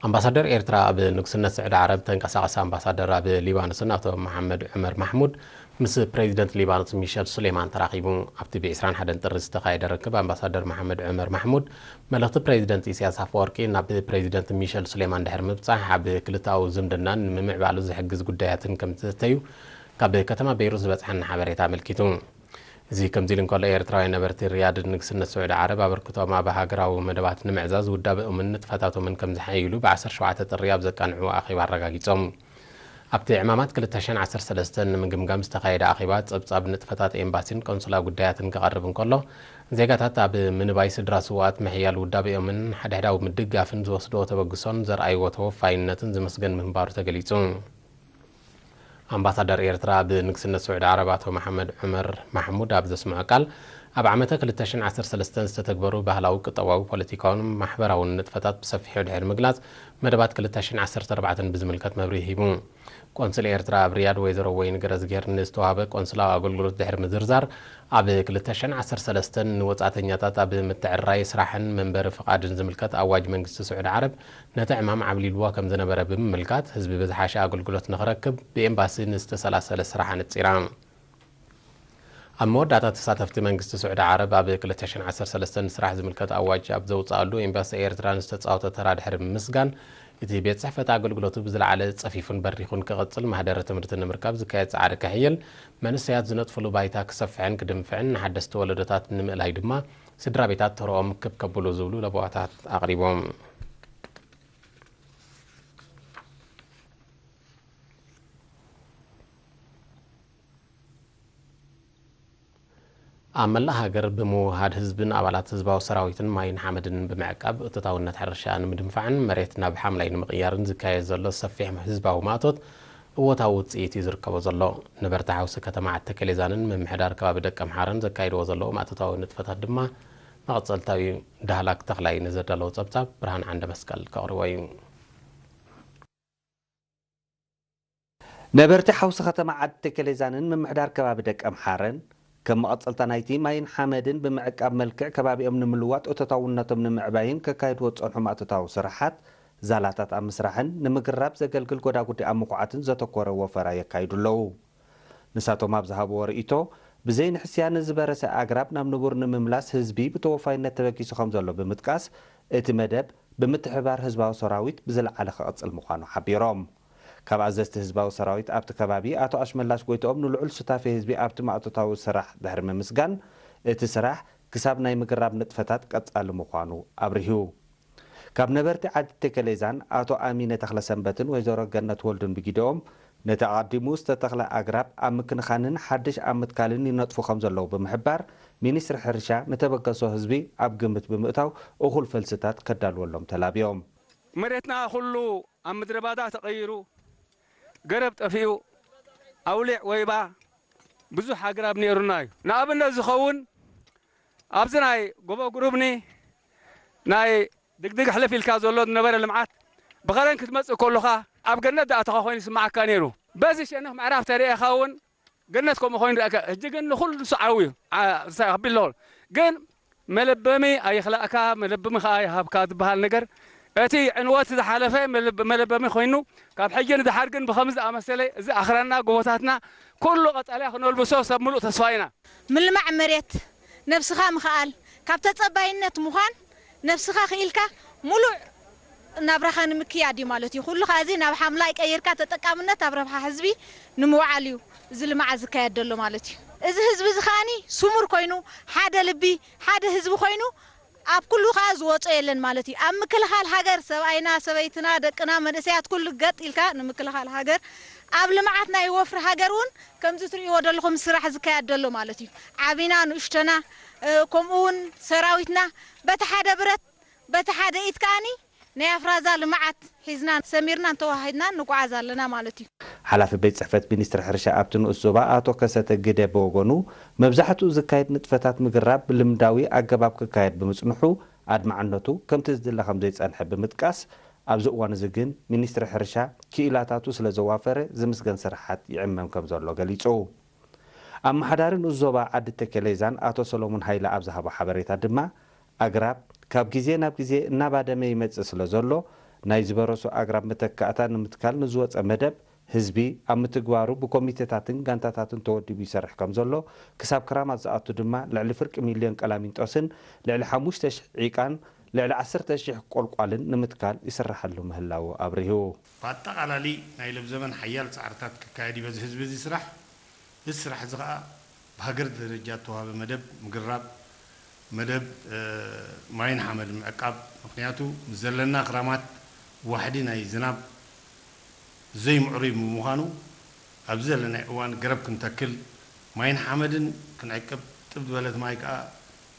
ኣምባሳደር ኤርትራ ኣብ ንግስነት ስዑዲ ዓረብ ተንቀሳቐሲ ኣምባሳደር ኣብ ሊባኖስን ኣቶ መሓመድ ዑመር ማሕሙድ ምስ ፕሬዚደንት ሊባኖስ ሚሸል ሱሌማን ተራኺቡ። ኣብቲ ብ ዕስራን ሓደን ጥሪ ዝተኻየደ ርክብ ኣምባሳደር መሓመድ ዑመር ማሕሙድ መልእኽቲ ፕሬዚደንት ኢሳያስ ኣፈወርቂ ናብ ፕሬዚደንት ሚሸል ሱሌማን ድሕሪ ምብጻሕ ኣብ ክልተኣዊ ዝምድናን ንምምዕባሉ ዝሕግዝ ጉዳያትን ከም ዝተተዩ ካብ ከተማ ቤይሩት ዝበጽሐና ሓበሬታ ኣመልኪቱ። እዚ ከምዚ ኢሉ እንከሎ፣ ኤርትራውያን ነበርቲ ሪያድን ንግስነት ስዑዲ ዓረብ ኣበርክቶም ኣብ ሃገራዊ መደባት ንምዕዛዝ ውዳበኦምን ንጥፈታቶምን ከም ዝሓይሉ ብ ዓሰርተ ሸውዓተ ጥሪ ኣብ ዘቃንዕዎ ኣኼባ ኣረጋጊጾም። ኣብቲ ዕማማት ክልተ ሽሕን ዓሰርተ ሰለስተን ንምግምጋም ዝተኻየደ ኣኼባ፣ ጸብጻብ ንጥፈታት ኤምባሲን ቆንስላ ጉዳያትን ክቐርብ እንከሎ፣ ዜጋታት ኣብ ምንባይ ስድራ ስውኣት ምሕያል ውዳበኦምን ሓድሕዳዊ ምድጋፍን ዝወስድዎ ተበግሶን ዘርኣይዎ ተወፋይነትን ዝምስገን ምንባሩ ተገሊጹ። ኣምባሳደር ኤርትራ ኣብ ንግስነት ስዑዲ ዓረብ ኣቶ መሓመድ ዑመር ማሕሙድ ኣብ ዘስምዖ ቃል፣ ኣብ ዓመተ ክልተ ሽሕን ዓሰርተ ሰለስተን ዝተተግበሩ ባህላዊ፣ ቁጠባዊ፣ ፖለቲካውን ማሕበራውን ንጥፈታት ብሰፊሑ ድሕሪ ምግላጽ፣ መደባት ክልተ ሽሕን ዓሰርተ ኣርባዕተን ብዝምልከት መብርሂ ሂቡ። ቆንስል ኤርትራ ኣብ ሪያድ ወይዘሮ ወይኒ ገረዝጌር ንዝተዋህበ ቆንስላዊ ኣገልግሎት ድሕሪ ምዝርዛር፣ ኣብ ክልተ ሽሕን ዓሰርተ ሰለስተን ንወጻእተኛታት ኣብ ምትዕርራይ ስራሕን መንበሪ ፍቓድን ዝምልከት ኣዋጅ መንግስቲ ስዑዲ ዓረብ ነቲ ዕማም ዓብሊልዎ ከም ዝነበረ ብምምልካት፣ ህዝቢ ብዝሓሸ ኣገልግሎት ንኽረክብ ብኤምባሲ ንዝተሰላሰለ ስራሕ ኣነጺራ። ኣብ መወዳእታ፣ ተሳተፍቲ መንግስቲ ስዑዲ ዓረብ ኣብ ክልተ ሽሕን ዓሰርተ ሰለስተን ንስራሕ ዝምልከት ኣዋጅ ኣብ ዘውጽኣሉ፣ ኤምባሲ ኤርትራ ንዝተጻወቶ ተራ ድሕሪ ምምስጋን፣ እቲ ቤት ጽሕፈት ኣገልግሎቱ ብዝለዓለ ጸፊፉን በሪኹን ክቕጽል፣ ማህደረ ትምህርቲ ንምርካብ ዝካየድ ጻዕሪ ክሕይል፣ መንእሰያት ዝነጥፍሉ ባይታ ክሰፍሕን ክድንፍዕን፣ ንሓደስቲ ወለዶታት ንምእላይ ድማ ስድራ ቤታት ተረኦም ክብ ከብሉ ዝብሉ ለበዋታት ኣቕሪቦም። ኣብ መላእ ሃገር ብምውህሃድ ህዝብን ኣባላት ህዝባዊ ሰራዊትን ማይን ሓመድን ብምዕቃብ እቶታውነት ሕርሻ ንምድንፋዕን መሬት ናብ ሓምላይ ንምቕያርን ዝካየድ ዘሎ ሰፊሕ ህዝባዊ ማእቶት እወታዊ ውጽኢት እዩ ዝርከቦ ዘሎ። ነበርቲ ሓውሲ ከተማ ዓዲ ተከሌዛንን ምምሕዳር ከባቢ ደቀምሓረን ዘካይድዎ ዘለዉ ማእቶታዊ ንጥፈታት ድማ መቐጸልታዊ እዩ። ዳህላክ ተኽላይ ንዘዳለዎ ጸብጻብ ብርሃን ዓንደ መስቀል ከቕርቦ እዩ። ነበርቲ ሓውሲ ከተማ ዓዲ ተከሌዛንን ምምሕዳር ከባቢ ደቀምሓረን፣ ከም መቐጸልታ ናይቲ ማይን ሓመድን ብምዕቃብ መልክዕ ከባቢኦም ንምልዋጥ እቶታውነቶም ንምዕባይን ከካይድዎ ዝጸንሑ ማእቶታዊ ስራሓት፣ ዛላታት ኣብ ምስራሕን ንምግራብ ዘገልግል ጎዳጉዲ ኣብ ምኹዓትን ዘተኮረ ወፈራ የካይዱ ኣለዉ። ንሳቶም ኣብ ዝሃብዎ ርእይቶ፣ ብዘይ ንሕስያ ንዝበረሰ ኣግራብ ናብ ንቡር ንምምላስ ህዝቢ ብተወፋይነት ተበጊሱ ከም ዘሎ ብምጥቃስ፣ እቲ መደብ ብምትሕብባር ህዝባዊ ሰራዊት ብዝለዓለ ክቕጽል ምዃኑ ሓቢሮም። ካብ ኣዘዝቲ ህዝባዊ ሰራዊት ኣብቲ ከባቢ ኣቶ ኣሽመላሽ ጎይትኦም ንልዑል ሱታፌ ህዝቢ ኣብቲ ማእቶታዊ ስራሕ ድሕሪ ምምስጋን፣ እቲ ስራሕ ክሳብ ናይ ምግራብ ንጥፈታት ቀጻሊ ምዃኑ ኣብሪሁ። ካብ ነበርቲ ዓዲ ተከሌዛን ኣቶ ኣሚነ ተኽለሰንበትን ወይዘሮ ገነት ወልዱን ብጊደኦም፣ ነቲ ኣቐዲሙ ዝተተኽለ ኣግራብ ኣብ ምክንኻንን ሓድሽ ኣብ ምትካልን ይነጥፉ ከም ዘለዉ ብምሕባር፣ ሚኒስትሪ ሕርሻ ንተበገሶ ህዝቢ ኣብ ግምት ብምእታው እኹል ፈልስታት ከዳልወሎም ተላብዮም። መሬትና ኩሉ ኣብ ምድረ ባዳ ተቐይሩ፣ ገረብ ጠፊኡ፣ ኣውሊዕ ወይባ ብዙሕ ኣግራብ ነይሩና እዩ። ንኣብነት ዝኸውን ኣብዚ ናይ ጎቦ ጉሩብኒ ናይ ድግድግ ሕልፍ ኢልካ ዘሎ ዝነበረ ልምዓት ብኸረን ክትመጽእ ከለኻ ኣብ ገነት ዝኣተኻ ኮይኑ ይስምዓካ ነይሩ። በዚ ሸነኽ ምዕራብ ተርእኻ እውን ገነት ከምኡ ኮይኑ ረእከ። ሕጂ ግን ንኹሉ ንሱ ዓው እዩ። ዓ-፣ ሳ-፣ ከቢድ ኣሎ። ግን መለበሚ ኣይኽላእካ፣ መለበሚ ኸዓ ይሃብካ ዝበሃል ነገር፣ እቲ ዕንወት ዝሓለፈ መለብ-፣ መለበሚ ኮይኑ፣ ካብ ሕጂ ንደሓር ግን ብኸምዚ ዝኣመሰለ እዚ ኣኽራንና፣ ጎቦታትና፣ ኩሉ ቀጻልያ ክነልብሶ ሰብ ምሉእ ተስፋ ኢና። ምልማዕ መሬት፣ ነብስኻ ምኽኣል፣ ካብ ተጸባይነት ምዃን ነብስኻ ክኢልካ ሙሉእ ናብራኻ ንምክያድ እዩ ማለት እዩ። ኩሉ ኸዓ እዚ ናብ ሓምላይ ቀይርካ ተጠቃምነት ኣብ ረብሓ ህዝቢ ንምውዓል እዩ እዚ ልምዓት ዝካየድ ዘሎ ማለት እዩ። እዚ ህዝቢ እዚ ኸዓኒ ስሙር ኮይኑ፣ ሓደ ልቢ፣ ሓደ ህዝቢ ኮይኑ፣ ኣብ ኩሉ ኸዓ ዝወጾ የለን ማለት እዩ። ኣብ ምክልኻል ሃገር ሰብኣይና፣ ሰበይትና፣ ደቅና፣ መንእሰያት ኩሉ ገጥ ኢልካ ንምክልኻል ሃገር፣ ኣብ ልምዓት ናይ ወፍሪ ሃገር እውን ከምዚ ትርእይዎ ዘለኹም ስራሕ ዝካየድ ዘሎ ማለት እዩ። ዓቢና ንእሽቶና፣ እ፣ ከምኡ እውን ሰራዊትና በቲ ሓደ ብረት፣ በቲ ሓደ ኢድ ከዓኒ ናይ ኣፍራዛ ልምዓት ሒዝና ሰሚርናን ተዋሂድናን ንጓዓዝ ኣለና ማለት እዩ። ሓላፊ ቤት ጽሕፈት ሚኒስትሪ ሕርሻ ኣብቲ ንኡስ ዞባ ኣቶ ከሰተ ግደ ብወገኑ፣ መብዛሕትኡ ዝካየድ ንጥፈታት ምግራብ ብልምዳዊ ኣገባብ ክካየድ ብምጽንሑ ኣድማዕነቱ ከምቲ ዝድለ ከም ዘይጸንሐ ብምጥቃስ፣ ኣብዚ እዋን እዚ ግን ሚኒስትሪ ሕርሻ ክኢላታቱ ስለ ዘዋፈረ ዝምስገን ስራሓት ይዕመም ከም ዘሎ ገሊጹ። ኣመሓዳሪ ንኡስ ዞባ ዓዲ ተከሌዛን ኣቶ ሰሎሙን ሃይለ ኣብ ዝሃቦ ሓበሬታ ድማ፣ ኣግራብ ካብ ግዜ ናብ ግዜ እናባደመ ይመጽእ ስለ ዘሎ፣ ናይ ዝበረሱ ኣግራብ መተካእታ ንምትካል ንዝወፀ መደብ ህዝቢ ኣብ ምትግባሩ ብኮሚቴታትን ጋንታታትን ተወዲቡ ይሰርሕ ከም ዘሎ፣ ክሳብ ክራማት ዝኣቱ ድማ ልዕሊ ፍርቂ ሚልዮን ቀላሚንጦስን ልዕሊ ሓሙሽተ ሽሕ ዒቃን ልዕሊ ዓሰርተ ሽሕ ቆልቋልን ንምትካል ይስርሓሉ ምህላዉ ኣብሪሁ። ብኣጠቓላሊ ናይ ለብዘበን ሓያል ጻዕርታት ክካየድ እዩ በዚ ህዝቢ እዚ ስራሕ። እዚ ስራሕ እዚ ኸኣ ብሃገር ደረጃ እተዋህበ መደብ ምግራብ፣ መደብ ማይን ሓመድ ምዕቃብ፣ ምኽንያቱ ምስ ዘለና ክራማት ዋሕዲ ናይ ዝናብ ዘይምዕሩይ ብምዃኑ ኣብዚ ዘለናይ እዋን ገረብ ክንተክል፣ ማይን ሓመድን ክንዕቅብ፣ ጥብ ዝበለት ማይ ከኣ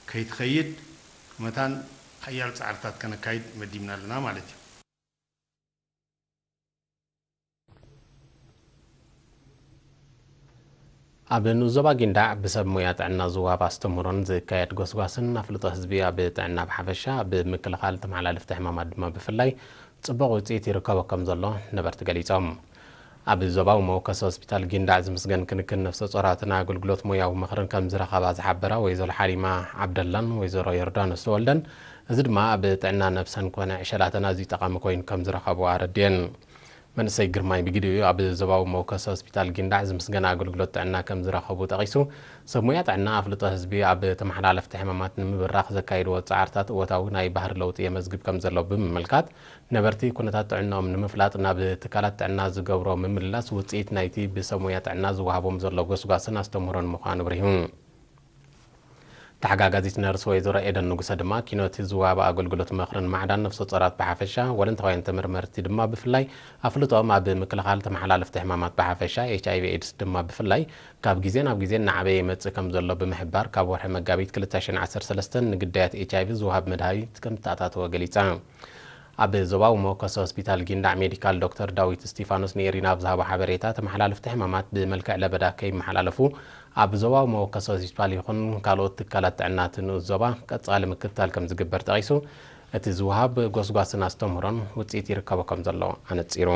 ከይትኸይድ መታን ሓያል ጻዕርታት ከነካይድ መዲብና ኣለና ማለት እዩ። ኣብ ንኡስ ዞባ ጊንዳዕ ብሰብ ሞያ ጥዕና ዝወሃብ ኣስተምህሮን ዝካየድ ጎስጓስን ኣፍልጦ ህዝቢ ኣብ ጥዕና ብሓፈሻ፣ ኣብ ምክልኻል ተመሓላለፍቲ ሕማማት ድማ ብፍላይ ጽቡቕ ውጽኢት ይርከቦ ከም ዘሎ ነበርቲ ገሊጾም። ኣብ ዞባዊ መወከሲ ሆስፒታል ጊንዳዕ ዝምስገን ክንክን ነፍሰ ጾራትን ኣገልግሎት ሞያዊ ምኽርን ከም ዝረኸባ ዝሓበራ ወይዘሮ ሓሊማ ዓብደላን ወይዘሮ ዮርዳኖስ ተወልደን፣ እዚ ድማ ኣብ ጥዕና ነብሰን ኮነ ዕሸላተን ኣዝዩ ጠቓሚ ኮይኑ ከም ዝረኸብኦ ኣረድየን። መንእሰይ ግርማይ ብግዲኡ ኣብ ዞባዊ መወከሲ ሆስፒታል ጊንዳዕ ዝምስገን ኣገልግሎት ጥዕና ከም ዝረኸቡ ጠቒሱ፣ ሰብ ሞያ ጥዕና ኣፍልጦ ህዝቢ ኣብ ተመሓላለፍቲ ሕማማት ንምብራኽ ዘካይድዎ ጻዕርታት እወታዊ ናይ ባህሪ ለውጢ የመዝግብ ከም ዘሎ ብምምልካት፣ ነበርቲ ኩነታት ጥዕንኦም ንምፍላጥ ናብ ትካላት ጥዕና ዝገብሮ ምምልላስ ውጽኢት ናይቲ ብሰብ ሞያ ጥዕና ዝወሃቦም ዘሎ ጎስጓስን ኣስተምህሮን ምዃኑ ኣብሪሁ። ተሓጋጋዚት ነርስ ወይዘሮ ኤደን ንጉሰ ድማ ኪኖቲ ዝወሃብ ኣገልግሎት ምኽርን ማዕዳን ነፍሰ ጾራት ብሓፈሻ፣ ወለንታውያን ተመርመርቲ ድማ ብፍላይ ኣፍልጦኦም ኣብ ምክልኻል ተመሓላለፍቲ ሕማማት ብሓፈሻ፣ ኤች ኣይ ቪ ኤድስ ድማ ብፍላይ ካብ ግዜ ናብ ግዜ እናዓበየ ይመጽእ ከም ዘሎ ብምሕባር፣ ካብ ወርሒ መጋቢት ክልተ ሽሕን ዓሰርተ ሰለስተን ንግዳያት ኤች ኣይ ቪ ዝወሃብ መድሃኒት ከም ዝተኣታተወ ገሊጻ። ኣብ ዞባዊ መወከሲ ሆስፒታል ጊንዳዕ ሜዲካል ዶክተር ዳዊት እስቲፋኖስ ንኤሪና ኣብ ዝሃቦ ሓበሬታ፣ ተመሓላለፍቲ ሕማማት ብመልክዕ ለበዳ ከይመሓላለፉ ኣብ ዞባዊ መወከሲ ሆስፒታል ይኹን ካልኦት ትካላት ጥዕና እቲ ንኡስ ዞባ ቀጻሊ ምክትታል ከም ዝግበር ጠቒሱ፣ እቲ ዝወሃብ ጎስጓስን ኣስተምህሮን ውጽኢት ይርከቦ ከም ዘሎ ኣነጺሩ።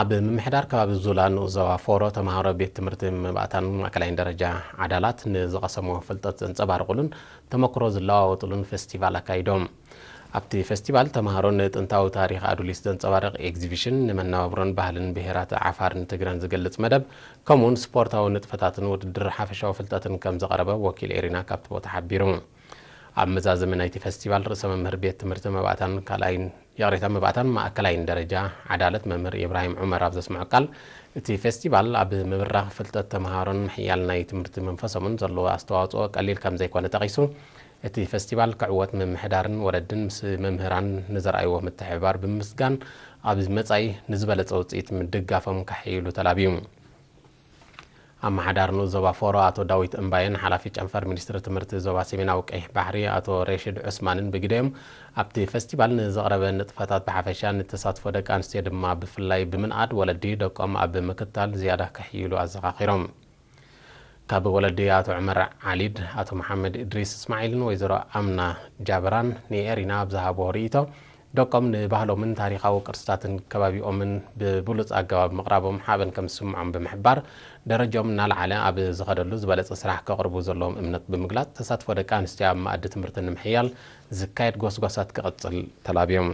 ኣብ ምምሕዳር ከባቢ ዙላ ንኡስ ዞባ ፎሮ ተምሃሮ ቤት ትምህርቲ መባእታን ማእከላይን ደረጃ ዓዳላት ንዝቐሰምዎ ፍልጠት ዘንጸባርቑሉን ተመክሮ ዝለዋወጥሉን ፌስቲቫል ኣካይዶም። ኣብቲ ፌስቲቫል ተምሃሮ ንጥንታዊ ታሪኽ ኣዱሊስ ዘንጸባርቕ ኤግዚቢሽን፣ ንመነባብሮን ባህልን ብሄራት ዓፋርን ትግረን ዝገልጽ መደብ፣ ከምኡውን ስፖርታዊ ንጥፈታትን ውድድር ሓፈሻዊ ፍልጠትን ከም ዘቕረበ ወኪል ኤሪና ካብቲ ቦታ ሓቢሩ። ኣብ መዛዘሚ ናይቲ ፈስቲቫል ርእሰ መምህር ቤት ትምህርቲ መባእታን ካልኣይን ይቕሬታ መባእታን ማእከላይን ደረጃ ዓዳለት መምህር ኢብራሂም ዑመር ኣብ ዘስምዖ ቃል፣ እቲ ፈስቲቫል ኣብ ምብራኽ ፍልጠት ተምሃሮን ምሕያል ናይ ትምህርቲ መንፈሶምን ዘለዎ ኣስተዋጽኦ ቀሊል ከም ዘይኮነ ጠቒሱ፣ እቲ ፈስቲቫል ክዕወት ምምሕዳርን ወለድን ምስ መምህራን ንዘርኣይዎ ምትሕብባር ብምምስጋን፣ ኣብ መጻኢ ንዝበለጸ ውጽኢት ምድጋፎም ከሕይሉ ተላብዩ። ኣመሓዳሪ ንኡስ ዞባ ፎሮ ኣቶ ዳዊት እምባየን ሓላፊ ጨንፈር ሚኒስትሪ ትምህርቲ ዞባ ሰሜናዊ ቀይሕ ባሕሪ ኣቶ ሬሽድ ዑስማንን ብግደዮም፣ ኣብቲ ፈስቲቫል ንዝቐረበ ንጥፈታት ብሓፈሻ ንተሳትፎ ደቂ ኣንስትዮ ድማ ብፍላይ ብምንኣድ ወለዲ ደቆም ኣብ ምክትታል ዝያዳ ከሕይሉ ኣዘኻኺሮም። ካብ ወለዲ ኣቶ ዑመር ዓሊድ፣ ኣቶ መሓመድ እድሪስ እስማዒልን ወይዘሮ ኣምና ጃብራን ንኤሪና ኣብ ዝሃብዎ ርእይቶ፣ ደቆም ንባህሎምን ታሪኻዊ ቅርስታትን ከባቢኦምን ብብሉጽ ኣገባብ ምቕራቦም ሓበን ከም ዝስምዖም ብምሕባር፣ ደረጃኦም እናለዓለ ኣብ ዝኸደሉ ዝበለጸ ስራሕ ከቕርቡ ዘለዎም እምነት ብምግላጽ፣ ተሳትፎ ደቂ ኣንስትዮ ኣብ መኣዲ ትምህርቲ ንምሕያል ዝካየድ ጎስጓሳት ክቕጽል ተላብዮም።